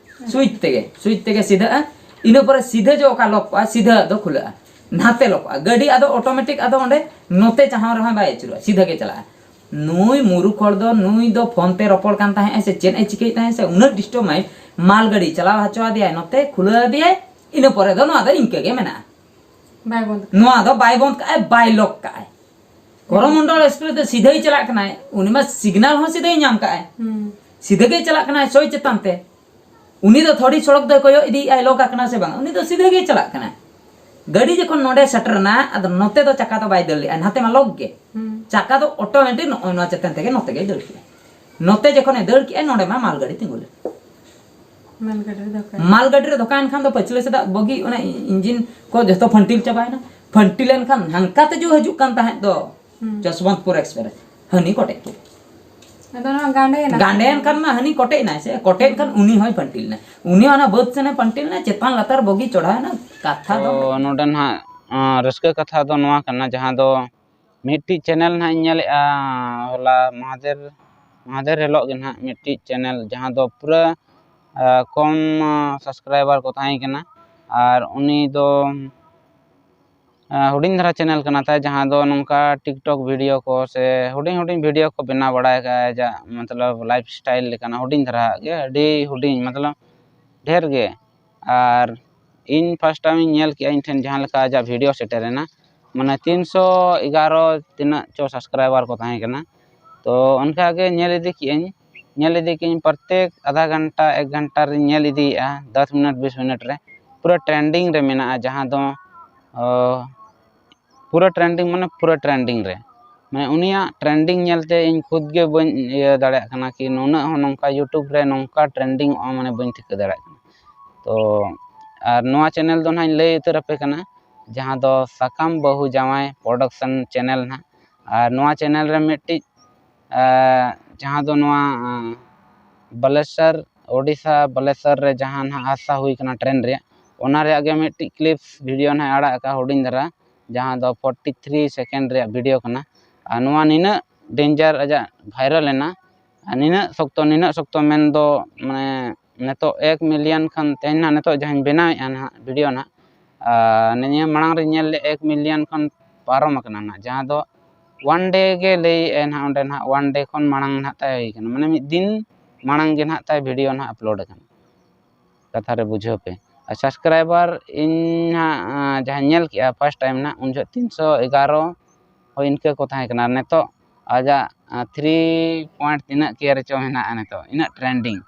ᱥᱩᱭᱤᱪ ᱛᱮᱜᱮ, ᱥᱩᱭᱤᱪ ᱛᱮᱜᱮ ᱥᱤᱫᱷᱟᱹᱜᱼᱟ᱾ ᱤᱱᱟᱹ ᱯᱚᱨᱮ ᱥᱤᱫᱷᱟᱹ ᱡᱚ ᱚᱠᱟ ᱞᱚᱠ ᱠᱚᱜᱼᱟ, ᱥᱤᱫᱷᱟᱹ ᱫᱚ ᱠᱷᱩᱞᱟᱹᱜᱼᱟ, ᱱᱟᱛᱮ ᱞᱚᱠᱚᱜᱼᱟ᱾ ᱜᱟᱹᱰᱤ ᱟᱫᱚ ᱚᱴᱳᱢᱮᱴᱤᱠ ᱟᱫᱚ ᱚᱸᱰᱮ ᱱᱚᱛᱮ ᱪᱟᱦᱟᱣ ᱨᱮᱦᱚᱸ ᱵᱟᱭ ᱟᱹᱪᱩᱨᱚᱜᱼᱟ, ᱥᱤᱫᱷᱟᱹ ᱜᱮ ᱪᱟᱞᱟᱜᱼᱟ᱾ ᱱᱩᱭ ᱢᱩᱨᱩᱠ ᱦᱚᱲ ᱫᱚ, ᱱᱩᱭ ᱫᱚ ᱯᱷᱳᱱ ᱛᱮ ᱨᱚᱯᱚᱲ ᱠᱟᱱ ᱛᱟᱦᱮᱸᱜ ᱥᱮ ᱪᱮᱫ ᱮ ᱪᱤᱠᱟᱹᱭᱮᱫ ᱛᱟᱦᱮᱸᱜ ᱥᱮ, ᱩᱱᱟᱹᱜ ᱰᱤᱥᱴᱟᱨᱵ ᱢᱟᱭ, ᱢᱟᱞ ᱜᱟᱹᱰᱤ ᱪᱟᱞᱟᱣ ᱦᱚᱪᱚ ᱟᱫᱮᱭᱟᱭ, ᱱᱚᱛᱮ ᱠᱷᱩᱞᱟᱹᱣ ᱟᱫᱮᱭᱟᱭ, ᱤᱱᱟᱹ ᱯᱚᱨᱮ ᱫᱚ ᱱᱚᱣᱟ ᱫᱚ ᱤᱱᱠᱟᱹ ᱜᱮ ᱢᱮᱱᱟᱜᱼᱟ᱾ ᱵᱟᱭ ᱵᱚᱱᱫ ᱱᱚᱣᱟ ᱫᱚ ᱵᱟᱭ ᱵᱚᱱᱫ ᱠᱟᱜᱼᱟᱭ, ᱵᱟᱭ ᱞᱚᱠ ᱠᱟᱜᱼᱟᱭ᱾ ᱠᱚᱨᱚᱢᱚᱱᱰᱚᱞ ᱮᱠᱥᱯᱨᱮᱥ ᱫᱚ ᱥᱤᱫᱷᱟᱹᱭ ᱪᱟᱞᱟᱜ ᱠᱟᱱᱟᱭ, ᱩᱱᱤ ᱢᱟ ᱥᱤᱜᱽᱱᱟᱞ ᱦᱚᱸ ᱥᱤᱫᱷᱟᱹᱭ ᱧᱟᱢ ᱠᱟᱜᱼᱟᱭ, ᱦᱩᱸ ᱥᱤᱫᱷᱟᱹ ᱜᱮᱭ ᱪᱟᱞᱟᱜ ᱠᱟᱱᱟᱭ ᱥᱚᱭ ᱪᱮᱛᱟᱱ ᱛᱮ᱾ ᱩᱱᱤ ᱫᱚ ᱛᱷᱚᱲᱤ ᱥᱚᱲᱚᱠ ᱫᱚᱭ ᱠᱚᱭᱚᱜ ᱤᱫᱤᱭᱮᱫᱼᱟᱭ, ᱞᱚᱠ ᱟᱠᱟᱱᱟ ᱥᱮ ᱵᱟᱝ, ᱩᱱᱤ ᱫᱚ ᱥᱤᱫᱷᱟᱹ ᱜᱮᱭ ᱪᱟᱞᱟᱜ ᱠᱟᱱᱟᱭ᱾ ᱜᱟᱹᱰᱤ ᱡᱚᱠᱷᱚᱱ ᱱᱚᱰᱮ ᱥᱮᱴᱮᱨ ᱮᱱᱟ, ᱟᱫᱚ ᱱᱚᱛᱮ ᱫᱚ ᱪᱟᱠᱟ ᱫᱚ ᱵᱟᱭ ᱫᱟᱹᱲ ᱞᱮᱜᱼᱟ, ᱱᱟᱛᱮ ᱢᱟ ᱞᱚᱠ ᱜᱮ᱾ ᱦᱩᱸ ᱪᱟᱠᱟ ᱫᱚ ᱚᱴᱳᱢᱮᱴᱤᱠ ᱱᱚᱜᱼᱚᱭ ᱱᱚᱣᱟ ᱪᱮᱛᱟᱱ ᱛᱮᱜᱮ ᱱᱚᱛᱮ ᱜᱮᱭ ᱫᱟᱹᱲ ᱠᱮᱜᱼᱟ᱾ ᱱᱚᱛᱮ ᱡᱚᱠᱷᱚᱱᱮ ᱫᱟᱹᱲ ᱠᱮᱜᱼᱟ, ᱱᱚᱰᱮ ᱢᱟ ᱢᱟᱞ ᱜᱟᱹᱰᱤ ᱛᱤᱸᱜᱩ ᱞᱮᱱ᱾ ᱢᱟᱞ ᱜᱟᱹᱰᱤ ᱨᱮ ᱫᱷᱚᱠᱟ ᱢᱟᱞ ᱜᱟᱹᱰᱤ ᱨᱮ ᱫᱷᱚᱠᱟᱭᱮᱱ ᱠᱷᱟᱱ ᱫᱚ ᱯᱟᱹᱪᱷᱞᱟᱹ ᱥᱮᱫᱟᱜ ᱵᱚᱜᱤ, ᱚᱱᱟ ᱤᱧᱡᱤᱱ ᱠᱚ ᱡᱚᱛᱚ ᱯᱷᱟᱹᱱᱴᱤᱞ ᱪᱟᱵᱟᱭᱮᱱᱟ᱾ ᱯᱷᱟᱹᱱᱴᱤᱞ ᱮᱱ ᱠᱷᱟᱱ ᱦᱟᱱᱠᱟ ᱛᱮ ᱡᱚ ᱦᱤᱡᱩᱜ ᱠᱟᱱ ᱛᱟᱦᱮᱸᱫ ᱫᱚ ᱦᱩᱸ ᱡᱚᱥᱵᱚᱱᱛᱯᱩᱨ ᱮᱠᱥᱯᱨᱮᱥ, ᱦᱟᱹᱱᱤ ᱠᱚᱴᱮᱡ ᱠᱮᱫ᱾ ᱟᱫᱚ ᱱᱚᱣᱟ ᱜᱟᱸᱰᱮᱭᱮᱱᱟ᱾ ᱜᱟᱸᱰᱮᱭᱮᱱ ᱠᱷᱟᱱ ᱢᱟ ᱦᱟᱹᱱᱤ ᱠᱚᱴᱮᱡ ᱮᱱᱟᱭ ᱥᱮ, ᱠᱚᱴᱮᱡ ᱮᱱ ᱠᱷᱟᱱ ᱩᱱᱤ ᱦᱚᱸᱭ ᱯᱷᱟᱹᱱᱴᱤᱞ ᱮᱱᱟ᱾ ᱩᱱᱤ ᱚᱱᱟ ᱵᱟᱹᱫᱽ ᱥᱮᱱᱮ ᱯᱷᱟᱹᱱᱴᱤᱞ ᱮᱱᱟ, ᱪᱮᱛᱟᱱ ᱞᱟᱛᱟᱨ ᱵᱚᱜᱤ ᱪᱚᱲᱦᱟᱣ ᱮᱱᱟ᱾ ᱠᱟᱛᱷᱟ ᱫᱚ ᱛᱚ ᱱᱚᱰᱮ ᱱᱟᱦᱟᱜ ᱟᱸ, ᱨᱟᱹᱥᱠᱟᱹ ᱠᱟᱛᱷᱟ ᱫᱚ ᱱᱚᱣᱟ ᱠᱟᱱᱟ, ᱡᱟᱦᱟᱸ ᱫᱚ ᱢᱤᱫᱴᱤᱡ ᱪᱮᱱᱮᱞ ᱱᱟᱦᱟᱜ ᱤᱧ ᱧᱮᱞᱮᱜᱼᱟ, ᱦᱚᱞᱟ ᱢᱟᱦᱫᱮᱨ ᱢᱟᱦᱫᱮᱨ ᱦᱤᱞᱳᱜ ᱜᱮ ᱱᱟᱦᱟᱜ ᱢᱤᱫᱴᱤᱡ ᱪᱮᱱᱮᱞ, ᱡᱟᱦᱟᱸ ᱫᱚ ᱯᱩᱨᱟᱹ ᱟᱸ, ᱠᱚᱢ ᱥᱟᱵᱥᱠᱨᱟᱭᱵᱟᱨ ᱠᱚ ᱛᱟᱦᱮᱸ ᱠᱟᱱᱟ᱾ ᱟᱨ ᱩᱱᱤ ᱫᱚ ᱟᱸ, ᱦᱩᱰᱤᱧ ᱫᱷᱟᱨᱟ ᱪᱮᱱᱮᱞ ᱠᱟᱱᱟ ᱛᱟᱭ, ᱡᱟᱦᱟᱸ ᱫᱚ ᱱᱚᱝᱠᱟ ᱴᱤᱠᱴᱚᱠ ᱵᱷᱤᱰᱤᱭᱳ ᱠᱚ ᱥᱮ ᱦᱩᱰᱤᱧ ᱦᱩᱰᱤᱧ ᱵᱷᱤᱰᱤᱭᱳ ᱠᱚ ᱵᱮᱱᱟᱣ ᱵᱟᱲᱟᱭ ᱠᱟᱜᱼᱟ, ᱟᱡᱟᱜ ᱢᱚᱛᱞᱚᱵ ᱞᱟᱭᱤᱯᱷ ᱥᱴᱟᱭᱤᱞ ᱞᱮᱠᱟᱱᱟᱜ ᱦᱩᱰᱤᱧ ᱫᱷᱟᱨᱟ ᱜᱮ, ᱟᱹᱰᱤ ᱦᱩᱰᱤᱧ ᱢᱚᱛᱞᱚᱵ ᱰᱷᱮᱨ ᱜᱮ᱾ ᱟᱨ ᱤᱧ ᱯᱷᱟᱥᱴ ᱴᱟᱭᱤᱢ ᱤᱧ ᱧᱮᱞ ᱠᱮᱜᱼᱟ, ᱤᱧ ᱴᱷᱮᱱ ᱡᱟᱦᱟᱸ ᱞᱮᱠᱟ ᱟᱡᱟᱜ ᱵᱷᱤᱰᱤᱭᱳ ᱥᱮᱴᱮᱨᱮᱱᱟ, ᱢᱟᱱᱮ ᱛᱤᱱᱥᱚ ᱮᱜᱟᱨᱚ ᱛᱤᱱᱟᱹᱜ ᱪᱚ ᱥᱟᱵᱥᱠᱨᱟᱭᱵᱟᱨ ᱠᱚ ᱛᱟᱦᱮᱸ ᱠᱟᱱᱟ᱾ ᱛᱚ ᱚᱱᱠᱟ ᱜᱮ ᱧᱮᱞ ᱤᱫᱤ ᱠᱮᱜᱼᱟᱹᱧ, ᱧᱮᱞ ᱤᱫᱤ ᱠᱮᱜᱼᱟᱹᱧ ᱯᱨᱚᱛᱮᱠ ᱟᱫᱷᱟ ᱜᱷᱚᱱᱴᱟ ᱮᱠ ᱜᱷᱚᱱᱴᱟ ᱨᱤᱧ ᱧᱮᱞ ᱤᱫᱤᱭᱮᱜᱼᱟ, ᱫᱚᱥ ᱢᱤᱱᱤᱴ ᱵᱤᱥ ᱢᱤᱱᱤᱴ ᱨᱮ ᱯᱩᱨᱟᱹ ᱴᱨᱮᱱᱰᱤᱝ ᱨᱮ ᱢᱮᱱᱟᱜᱼᱟ, ᱡᱟᱦᱟᱸ ᱫᱚ ᱚ, ᱯᱩᱨᱟᱹ ᱴᱨᱮᱱᱰᱤᱝ ᱢᱟᱱᱮ ᱯᱩᱨᱟᱹ ᱴᱨᱮᱱᱰᱤᱝ ᱨᱮ, ᱢᱟᱱᱮ ᱩᱱᱤᱭᱟᱜ ᱴᱨᱮᱱᱰᱤᱝ ᱧᱮᱞᱛᱮ ᱤᱧ ᱠᱷᱩᱫ ᱜᱮ ᱵᱟᱹᱧ ᱤᱭᱟᱹ ᱫᱟᱲᱮᱭᱟᱜ ᱠᱟᱱᱟ ᱠᱤ ᱱᱩᱱᱟᱹᱜ ᱦᱚᱸ ᱱᱚᱝᱠᱟ YouTube ᱨᱮ ᱱᱚᱝᱠᱟ ᱴᱨᱮᱱᱰᱤᱝ ᱚᱜᱼᱟ, ᱢᱟᱱᱮ ᱵᱟᱹᱧ ᱴᱷᱤᱠᱟᱹ ᱫᱟᱲᱮᱭᱟᱜ ᱠᱟᱱᱟ᱾ ᱛᱚ ᱟᱨ ᱱᱚᱣᱟ ᱪᱮᱱᱮᱞ ᱫᱚ ᱱᱟᱦᱟᱜ ᱤᱧ ᱞᱟᱹᱭ ᱩᱛᱟᱹᱨ ᱟᱯᱮ ᱠᱟᱱᱟ, ᱡᱟᱦᱟᱸ ᱫᱚ ᱥᱟᱠᱟᱢ ᱵᱟᱹᱦᱩ ᱡᱟᱶᱟᱭ ᱯᱨᱚᱰᱟᱠᱥᱚᱱ ᱪᱮᱱᱮᱞ ᱱᱟᱦᱟᱜ᱾ ᱟᱨ ᱱᱚᱣᱟ ᱪᱮᱱᱮᱞ ᱨᱮ ᱢᱤᱫᱴᱤᱡ ᱟᱸ, ᱡᱟᱦᱟᱸ ᱫᱚ ᱱᱚᱣᱟ ᱟᱸ, ᱵᱟᱞᱮᱥᱚᱨ, ᱳᱰᱤᱥᱟ ᱵᱟᱞᱮᱥᱚᱨ ᱨᱮ ᱡᱟᱦᱟᱸ ᱱᱟᱦᱟᱜ ᱦᱟᱫᱥᱟ ᱦᱩᱭ ᱠᱟᱱᱟ ᱴᱨᱮᱱ ᱨᱮᱭᱟᱜ, ᱚᱱᱟ ᱨᱮᱭᱟᱜ ᱜᱮ ᱢᱤᱫᱴᱤᱡ ᱠᱞᱤᱯᱥ ᱵᱷᱤᱰᱤᱭᱳ ᱱᱟᱦᱟᱜ ᱟᱲᱟᱜ ᱟᱠᱟᱫ ᱦᱩᱰᱤᱧ ᱫᱷᱟᱨᱟ, ᱡᱟᱦᱟᱸ ᱫᱚ ᱯᱷᱳᱨᱴᱤ ᱛᱷᱨᱤ ᱥᱮᱠᱮᱱᱰ ᱨᱮᱭᱟᱜ ᱵᱷᱤᱰᱤᱭᱳ ᱠᱟᱱᱟ᱾ ᱟᱨ ᱱᱚᱣᱟ ᱱᱤᱱᱟᱹᱜ ᱰᱮᱧᱡᱟᱨ ᱟᱡᱟᱜ ᱵᱷᱟᱭᱨᱟᱞ ᱮᱱᱟ, ᱟᱨ ᱱᱤᱱᱟᱹᱜ ᱥᱚᱠᱛᱚ, ᱱᱤᱱᱟᱹᱜ ᱥᱚᱠᱛᱚ ᱢᱮᱱᱫᱚ ᱢᱟᱱᱮ ᱱᱤᱛᱚᱜ ᱮᱠ ᱢᱤᱞᱤᱭᱚᱱ ᱠᱷᱚᱱ ᱛᱮᱦᱮᱧ ᱱᱟᱦᱟᱜ ᱱᱤᱛᱚᱜ ᱡᱟᱦᱟᱸᱧ ᱵᱮᱱᱟᱣᱮᱫᱼᱟ ᱱᱟᱦᱟᱜ ᱵᱷᱤᱰᱤᱭᱳ ᱱᱟᱦᱟᱜ, ᱟᱨ ᱱᱤᱭᱟᱹ ᱢᱟᱲᱟᱝ ᱨᱤᱧ ᱧᱮᱞ ᱞᱮᱫᱼᱟ ᱮᱠ ᱢᱤᱞᱤᱭᱚᱱ ᱠᱷᱚᱱ ᱯᱟᱨᱚᱢ ᱟᱠᱟᱱᱟ ᱱᱟᱦᱟᱜ, ᱡᱟᱦᱟᱸ ᱫᱚ ᱚᱣᱟᱱ ᱰᱮ ᱜᱮ ᱞᱟᱹᱭᱮᱫᱼᱟᱭ ᱱᱟᱦᱟᱜ ᱚᱸᱰᱮ ᱱᱟᱦᱟᱜ, ᱚᱣᱟᱱ ᱰᱮ ᱠᱷᱚᱱ ᱢᱟᱲᱟᱝ ᱱᱟᱦᱟᱜ ᱛᱟᱭ ᱦᱩᱭ ᱠᱟᱱᱟ, ᱢᱟᱱᱮ ᱢᱤᱫ ᱫᱤᱱ ᱢᱟᱲᱟᱝ ᱜᱮ ᱱᱟᱦᱟᱜ ᱛᱟᱭ ᱵᱷᱤᱰᱤᱭᱳ ᱱᱟᱦᱟᱜ ᱟᱯᱞᱳᱰ ᱟᱠᱟᱱᱟ᱾ ᱠᱟᱛᱷᱟ ᱨᱮ ᱵᱩᱡᱷᱟᱹᱣ ᱯᱮ᱾ ᱟᱨ ᱥᱟᱵᱥᱠᱨᱟᱭᱵᱟᱨ ᱤᱧ ᱦᱟᱸᱜ, ᱟᱸ, ᱡᱟᱦᱟᱸᱧ ᱧᱮᱞ ᱠᱮᱜᱼᱟ ᱯᱷᱟᱥᱴ ᱴᱟᱭᱤᱢ ᱱᱟᱦᱟᱜ, ᱩᱱ ᱡᱚᱦᱚᱜ ᱛᱤᱱᱥᱚ ᱮᱜᱟᱨᱚ ᱦᱳᱭ ᱤᱱᱠᱟᱹ ᱠᱚ ᱛᱟᱦᱮᱸ ᱠᱟᱱᱟ᱾ ᱟᱨ ᱱᱤᱛᱚᱜ ᱟᱡᱟᱜ, ᱟᱸ, ᱛᱷᱨᱤ ᱯᱚᱭᱮᱱᱴ ᱛᱤᱱᱟᱹᱜ ᱠᱮ ᱨᱮᱪᱚ ᱢᱮᱱᱟᱜᱼᱟ ᱱᱤᱛᱚᱜ, ᱤᱱᱟᱹᱜ ᱴᱨᱮᱱᱰᱤᱝ᱾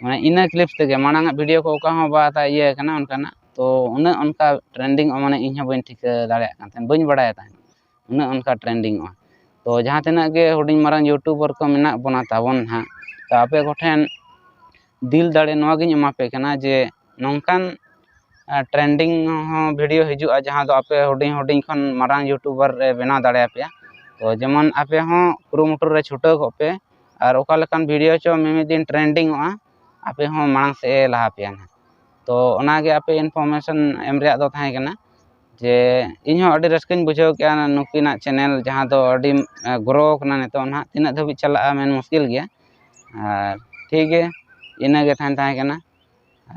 ᱢᱟᱱᱮ ᱤᱱᱟᱹ ᱠᱞᱤᱯᱥ ᱛᱮᱜᱮ, ᱢᱟᱲᱟᱝ ᱟᱜ ᱵᱷᱤᱰᱤᱭᱳ ᱠᱚ ᱚᱠᱟ ᱦᱚᱸ ᱵᱟᱭ ᱤᱭᱟᱹ ᱠᱟᱱᱟ ᱚᱱᱠᱟᱱᱟᱜ, ᱛᱚ ᱩᱱᱟᱹᱜ ᱚᱱᱠᱟ ᱴᱨᱮᱱᱰᱤᱝ ᱚᱜᱼᱟ, ᱢᱟᱱᱮ ᱤᱧ ᱦᱚᱸ ᱵᱟᱹᱧ ᱴᱷᱤᱠᱟᱹ ᱫᱟᱲᱮᱭᱟᱜ ᱠᱟᱱ ᱛᱟᱦᱮᱸᱫ, ᱵᱟᱹᱧ ᱵᱟᱲᱟᱭᱟ ᱛᱟᱦᱮᱸᱫ ᱩᱱᱟᱹᱜ ᱚᱱᱠᱟ ᱴᱨᱮᱱᱰᱤᱝ ᱚᱜᱼᱟ᱾ ᱛᱚ ᱡᱟᱦᱟᱸ ᱛᱤᱱᱟᱹᱜ ᱜᱮ ᱦᱩᱰᱤᱧ ᱢᱟᱨᱟᱝ ᱭᱩᱴᱩᱵᱟᱨ ᱠᱚ ᱢᱮᱱᱟᱜ ᱵᱚᱱᱟ ᱛᱟᱵᱚᱱ ᱱᱟᱦᱟᱜ, ᱛᱚ ᱟᱯᱮ ᱠᱚᱴᱷᱮᱱ ᱫᱤᱞ ᱫᱟᱲᱮ ᱱᱚᱣᱟ ᱜᱤᱧ ᱮᱢᱟ ᱯᱮ ᱠᱟᱱᱟ ᱡᱮ ᱱᱚᱝᱠᱟᱱ, ᱟᱸ, ᱴᱨᱮᱱᱰᱤᱝ ᱦᱚᱸ ᱵᱷᱤᱰᱤᱭᱳ ᱦᱤᱡᱩᱜᱼᱟ, ᱡᱟᱦᱟᱸ ᱫᱚ ᱟᱯᱮ ᱦᱩᱰᱤᱧ ᱦᱩᱰᱤᱧ ᱠᱷᱚᱱ ᱢᱟᱨᱟᱝ ᱭᱩᱴᱩᱵᱟᱨ ᱨᱮ ᱵᱮᱱᱟᱣ ᱫᱟᱲᱮᱭᱟᱯᱮᱭᱟ᱾ ᱛᱚ ᱡᱮᱢᱚᱱ ᱟᱯᱮ ᱦᱚᱸ ᱠᱩᱨᱩᱢᱩᱴᱩ ᱨᱮ ᱪᱷᱩᱴᱟᱹᱣ ᱠᱚᱜ ᱯᱮ, ᱟᱨ ᱚᱠᱟ ᱞᱮᱠᱟᱱ ᱵᱷᱤᱰᱤᱭᱳ ᱪᱚ ᱢᱤᱢᱤᱫ ᱫᱤᱱ ᱴᱨᱮᱱᱰᱤᱝ ᱚᱜᱼᱟ, ᱟᱯᱮ ᱦᱚᱸ ᱢᱟᱲᱟᱝ ᱥᱮᱫ ᱮ ᱞᱟᱦᱟ ᱯᱮᱭᱟ ᱱᱟᱦᱟᱜ᱾ ᱛᱚ ᱚᱱᱟᱜᱮ ᱟᱯᱮ ᱤᱱᱯᱷᱚᱨᱢᱮᱥᱚᱱ ᱮᱢ ᱨᱮᱭᱟᱜ ᱫᱚ ᱛᱟᱦᱮᱸ ᱠᱟᱱᱟ, ᱡᱮ ᱤᱧ ᱦᱚᱸ ᱟᱹᱰᱤ ᱨᱟᱹᱥᱠᱟᱹᱧ ᱵᱩᱡᱷᱟᱹᱣ ᱠᱮᱜᱼᱟ ᱱᱩᱠᱤᱱᱟᱜ ᱪᱮᱱᱮᱞ, ᱡᱟᱦᱟᱸ ᱫᱚ ᱟᱹᱰᱤ, ᱮᱸ, ᱜᱨᱳ ᱠᱟᱱᱟ ᱱᱤᱛᱚᱜ ᱱᱟᱦᱟᱜ᱾ ᱛᱤᱱᱟᱹᱜ ᱫᱷᱟᱹᱵᱤᱡ ᱪᱟᱞᱟᱜᱼᱟ ᱢᱮᱱ ᱢᱩᱥᱠᱤᱞ ᱜᱮᱭᱟ᱾ ᱟᱨ ᱴᱷᱤᱠ ᱜᱮ, ᱤᱱᱟᱹᱜᱮ ᱛᱟᱦᱮᱱ ᱛᱟᱦᱮᱸ ᱠᱟᱱᱟ᱾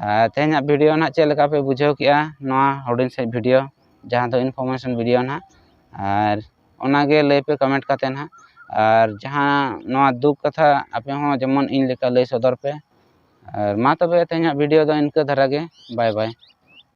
ᱟᱨ ᱛᱮᱦᱮᱧᱟᱜ ᱵᱷᱤᱰᱤᱭᱳ ᱱᱟᱦᱟᱜ ᱪᱮᱫ ᱞᱮᱠᱟ ᱯᱮ ᱵᱩᱡᱷᱟᱹᱣ ᱠᱮᱜᱼᱟ ᱱᱚᱣᱟ ᱦᱩᱰᱤᱧ ᱥᱟᱺᱦᱤᱡ ᱵᱷᱤᱰᱤᱭᱳ, ᱡᱟᱦᱟᱸ ᱫᱚ ᱤᱱᱯᱷᱚᱨᱢᱮᱥᱚᱱ ᱵᱷᱤᱰᱤᱭᱳ ᱱᱟᱦᱟᱜ? ᱟᱨ ᱚᱱᱟᱜᱮ ᱞᱟᱹᱭ ᱯᱮ ᱠᱚᱢᱮᱱᱴ ᱠᱟᱛᱮ ᱱᱟᱦᱟᱜ᱾ ᱟᱨ ᱡᱟᱦᱟᱸ ᱱᱚᱣᱟ ᱫᱩᱠ ᱠᱟᱛᱷᱟ ᱟᱯᱮ ᱦᱚᱸ ᱡᱮᱢᱚᱱ ᱤᱧ ᱞᱮᱠᱟ ᱞᱟᱹᱭ ᱥᱚᱫᱚᱨ ᱯᱮ᱾ ᱟᱨ ᱢᱟ ᱛᱚᱵᱮ ᱛᱮᱦᱮᱧᱟᱜ ᱵᱷᱤᱰᱤᱭᱳ ᱫᱚ ᱤᱱᱠᱟᱹ ᱫᱷᱟᱨᱟ ᱜᱮ, ᱵᱟᱭ ᱵᱟᱭ᱾